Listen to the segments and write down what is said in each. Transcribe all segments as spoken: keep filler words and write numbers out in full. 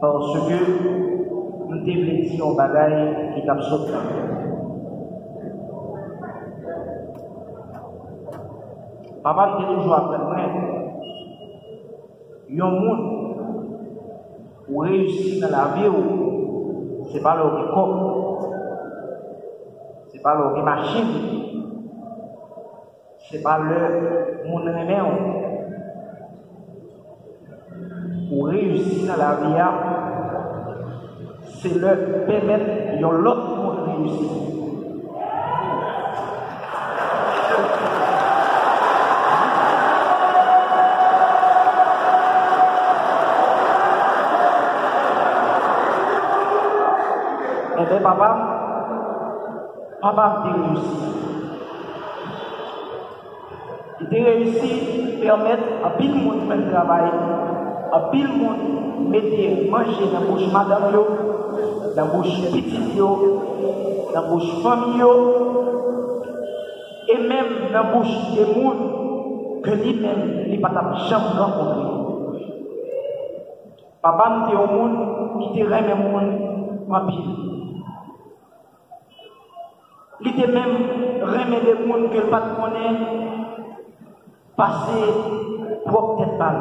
Paske m te vle di yon bagay ki t ap sot nan. Papa m te toujou aprann mwen, yon moun ou reyisi nan lavi w, se pa lè w gen kòb, se pa lè w gen machin, se pa lè moun renmen w. Ou reyisi nan lavi a, se lè pèmèt yon lòt moun reyisi. Enben, papa m, papa m te reyisi. Li te reyisi pèmèt anpil moun jwenn travay, anpil moun mete manje nan bouch madanm yo, nan bouch pitit yo, nan bouch fanmi yo, e menm nan bouch de moun ke li menm li pa t ap janm rankontre. Papa m te yon moun ki te renmen moun anpil. Li te menm renmen de moun ke l pa t konnen pase pwòp tèt pa l.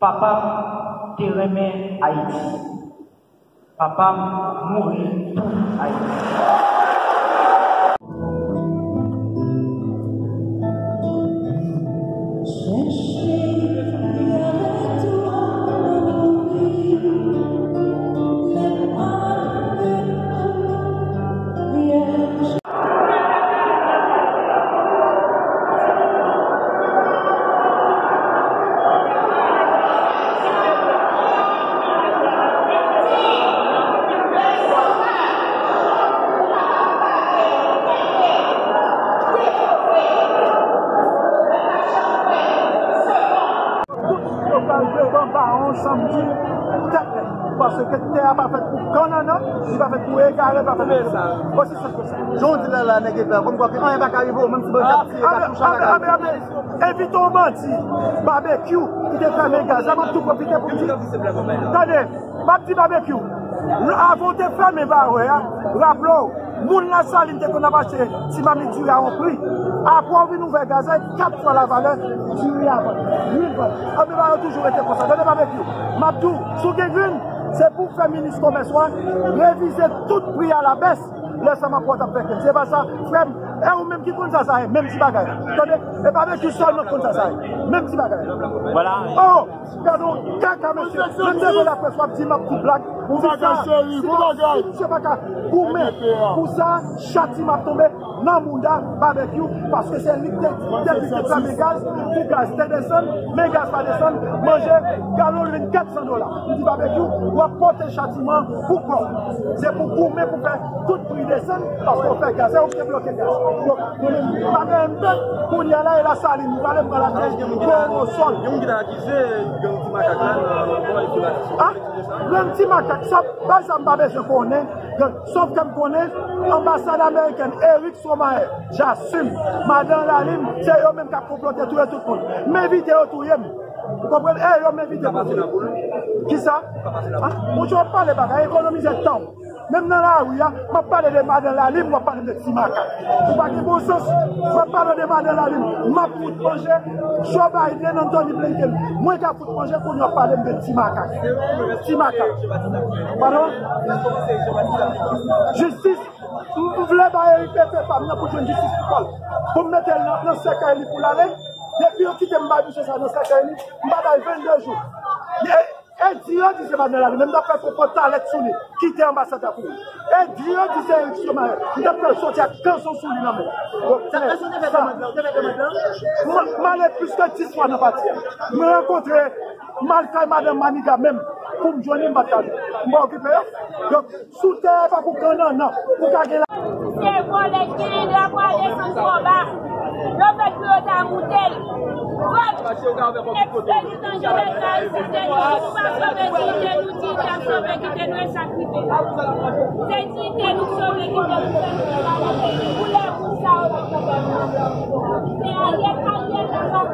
Papa m te renmen Ayiti. Papa m mouri pou Ayiti. Tout yo pral devan bawon samdi tèt nèt. Paske tè a pa fèt pou kannannan, li pa fèt pou egare, li pa fèt pou... Osi senp ke sa. Jan w di la la, nèg epe a, kòmkwa ke anyen pa ka rive w, menm si bandi ap tiye katouch a pa ka rive. Envite yon bandi, Babekyou, ki te fèmen gaz la, m ap tou pwofite pou m di. Tande, m ap di Babekyou, avan w te fèmen bawon an, raple w, moun Lasalin te konn ap achte ti mamit diri a yon pri. Apre w vin ouvè gaz la, e kat fwa lavalè diri a vann, lwil vann. Anben, bagay yo toujou rete konsa. Tande Babekyou, m ap di w, si w gen grenn, se pou w fè minis komès ou a revize tout pri a la bès. Lè sa m ap wè w t ap fè kèk. Se pa sa, frè m. E ou menm ki konn sa sa ye, menm ti bagay. Tande, e pa Babekyou sèlman k konn sa sa ye. Menm ti bagay. Vwala. Oh, gade yon kaka, mesye. Menm devan laprès, w ap di m ap di blag. Bon bagay, cheri, bon bagay. Si misye pa ka goumen pou sa, chatiman ap tonbe nan mouda Babekyou, paske se li ki te, te di te fèmen gaz, pou gaz te desann, men gaz pa desann, manje, galon lwil kat san dola. M di Babekyou, w ap pote chatiman pou kò w. Se pou goumen pou fè tout pri desann, paske w fè gaz, se ou ki te bloke gaz. Donk, nou menm, nou pa gen M P, kounye a la, e Lasalin, nou pale m pral achte gwo sòl. Gen moun ki ta akize gang Ti Makak la nan bò Ekolati. Ah, gang Ti Makak, sa, bagay sa m pa bezwen konnen. Sòf ke m konnen, anbasad amerikèn, Eric Stromayer, j'assume, madan Lalime, se yo menm k ap konplote touye tout moun. M envite yo touye m. Ou konprann? E yo m envite pou touye m. Kisa? Ah, monchè, w ap pale bagay, ekonomize tan w. Menm nan lari a, m ap pale de madan Lalime, w ap pale m de Ti Makak. Ou pa gen bon sans. W ap pale de madan Lalime, m ap fout manje Joe Biden, Anthony Blinken. Mwen k ap fout manje, kounye a w ap pale m de Ti Makak. Ti Makak. Padon? Jistis. M, m vle bay Eric Pepe pa m nan pou jwenn jistis pou kò l. Pou m mete l nan, nan sèkèy li pou l ale. Depi yo kite m bay misye sa nan sèkèy li, m pa bay vennde jou. E, e di yo di se madan Lalime, men m t ap fè pwopòt talèt sou li. Kite anbasad la pou li. E di yo di se Eric Stromayer. M t ap fè l soti ak kanson sou li nan men. Donk, sa, m, m ale plis ke dis fwa nan pati a. M rankontre M al kay madanm Maniga menm pou m jwenn li, m pa t ka jwenn. M pa okipe yo. Donk, sou tè a pa pou kannannan, ou ka gen la. Se vòlè ki gen drapo a desann twò ba. Yo fè kou yo ta moute l. Vòlè. Eksperizan jenès ayisyen, se nou ki nou pa sove diyite nou, diyite ap sove kite nou e sa k rive. Se diyite nou k sove kite nou fè nou travay. Koulè wouj sa yo la. Se Ariel, Ariel la pa.